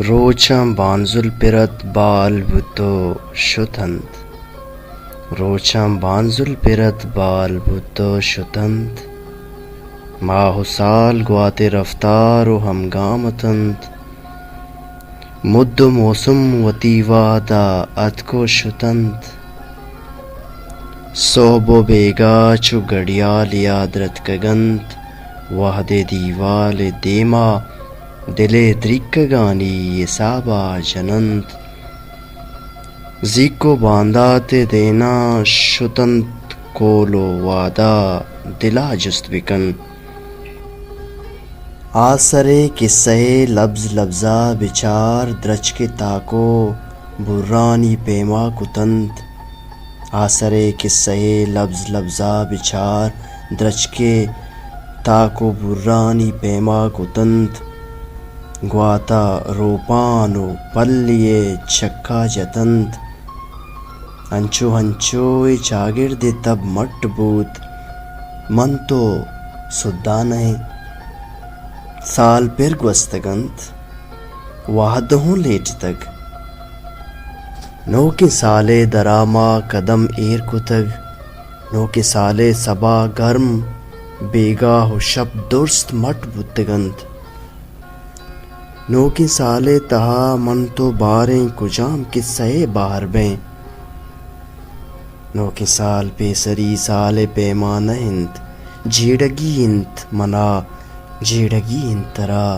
روچاں بانزل پر ات بال بوت و شت انت۔ روچاں بانزل پر ات بال بوت و شت انت۔ ماہ و سال گوات ء رفتار و ہمگام اتنت۔ مد و موسم وتی وہد ء اتک و شت انت۔ سہب و بیگاہ چو گڑیالے ء درتکگ انت۔ وہد ء دیوال ء دیما دل ء دریکگانی حساب ء جن انت۔ زیک و باندات ء دیناں شت انت کول و وعدہ دل ء جست بکن۔ آسر ء کسہ ء لبز لبزا بچار، درچک ء تاک و برانی پیما کتنت۔ آسر ء کسہ ء لبز لبزا بچار، درچک ء تاک و برانی پیما کتنت۔ گواتا روپان و پلی ء چکا جتنت۔ انچو انچو اے چاگرد ء تب مٹ بوت، من تو سدھا نہ ایں۔ سال پر گوستگ انت، وہد ہوں لیٹتگ۔ نوکیں سال ء درا ما قدم ایر کتگ۔ نوکیں سال ء سبا گرم، بیگاہ و شپ درست مٹ بوتگ انت۔ نوکیں سال ء تہا من تو باریں کجام کسہ ء بہر بیں؟ نوکیں سال پیسری سال ء پیما نہ انت، جیڑگی انت منا، جیڑگی انت ترا۔